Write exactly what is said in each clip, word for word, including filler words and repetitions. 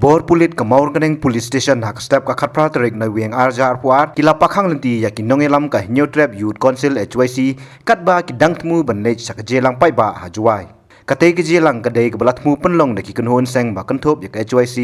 Bor pulit ka Mawryngkneng Police Station ha ka step ka khatphra tarik Naiwieng arhajar arphew ar ki la pakhang lynti ïa ki nongïalam ka Hynñiewtrep Youth Council H Y C katba ki dang thmu ban leit sha ka jingïalang paidbah ha Jowai. Katei ka jingïalang ka dei kaba la thmu pynlong da ki kynhun seng ba kynthup ïa ka H Y C,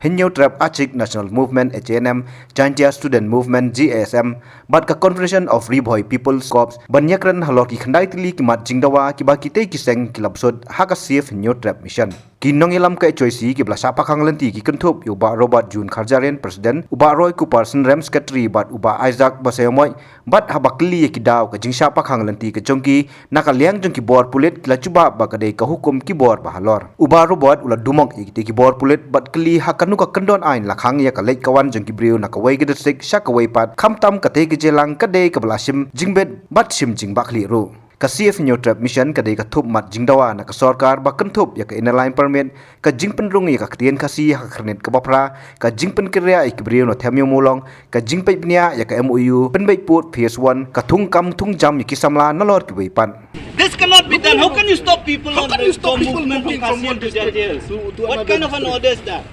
Hynñiewtrep Achik National Movement H A N M, Jaintia Student Movement J A S M, bad ka Confederation of Ri Bhoi People's Corps ban ïakren halor ki khyndai tylli ki mat jingdawa kiba kitei ki seng ki la bsut ha ka Save Hynñiewtrep Mission. Ki nongïalam ka H Y C kiba la shah pakhang lynti ki kynthup ïa u Bah Robert June Kharjahrin, President, u Bah Roy Kupar Synrem, Secretary, bad u Bah Isaac Basaiawmoit, bad haba kylli ïa ki daw ka jingshah pakhang lynti ka jong ki na ka liang jong ki bor pulit, ki la jubab ba ka dei ka hukum ki bor bahalor. U Bah Robert u la dumok ïa kitei ki bor pulit bad kylli ha kano ka kyndon aiñ la khang ïa ka leit ka wan jong ki briew na kawei ka district sha kawei pat, khamtam katei ka jingïalang ka dei kaba la shim jingbit bad shim jingbakla ruh. Ka Save Hynñiewtrep Mission ka dei ka thup mat jingdawa na ka sorkar ba kynthup ïa ka Inner Line Permit, ka jingpynrung ïa ka ktien Khasi ha ka khyrnit kaba phra, ka jingpynkynriah ïa ki briew na Them Ïew Mawlong, ka jingpeit bniah ïa ka M O U, pynbeit pud phase one, ka thung kam thung jam ïa ki samla nalor kiwei pat. This cannot be done. How can you stop people? How can you stop people moving from one district to, to another district? What kind of an order is that?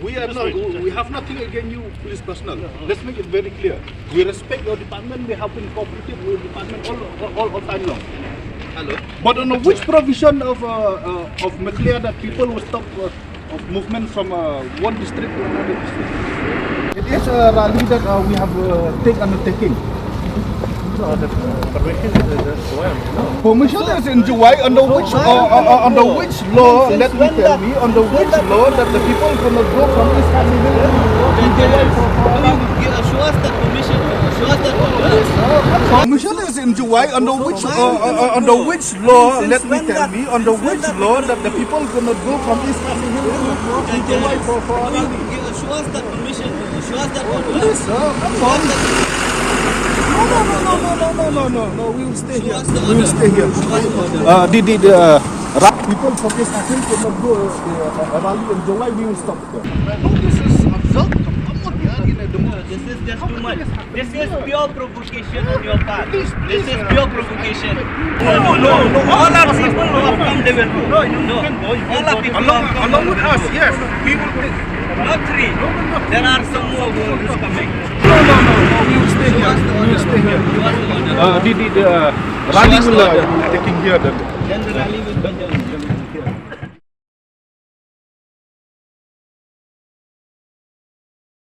We are not, we have nothing against you, police personnel. Let's make it very clear. We respect your department. We have been cooperative with your department all, all, all, all time long. Hello. But on which provision of, uh, uh, of McLear that people will stop, uh, of movement from, uh, one district to another district? It is a rally that, uh, we have, uh, take undertaking. No, the, uh, permission is, uh, Jowai only, no? Permission is in Jowai, under which, uh, uh, uh, under which law, let me tell me, under which law that the people cannot go from East Khasi Hills to Jowai for, for a rally? Show us that permission. Show us that permission. Permission is in Jowai, under which, uh, uh, uh, under which law, let me tell me, under which law that the people cannot go from East Khasi Hills to, to Jowai for, for a rally? Show us that permission. Show us that order. Please, sir, come on. No, no, no, no, no, no, no, no, no, no, we will stay here. We will stay here. Uh, the, the, the, uh, ra- people from East Khasi Hills cannot go, uh, uh, rally in Jowai, we will stop there. No, this is absurd. Come on, yaar, in a democracy. This is just too much. This is pure provocation on your part. This is pure provocation. No, no, no, no. All our people who have come, they will go. No, all our people who have come, they will go. Along with us, yes. We will take. Not three. There are some more who is coming. No, no, no, no. We will stay here. We will stay here. Uh, the, the, the, uh, rally will, uh, taking here. Then the rally will be done.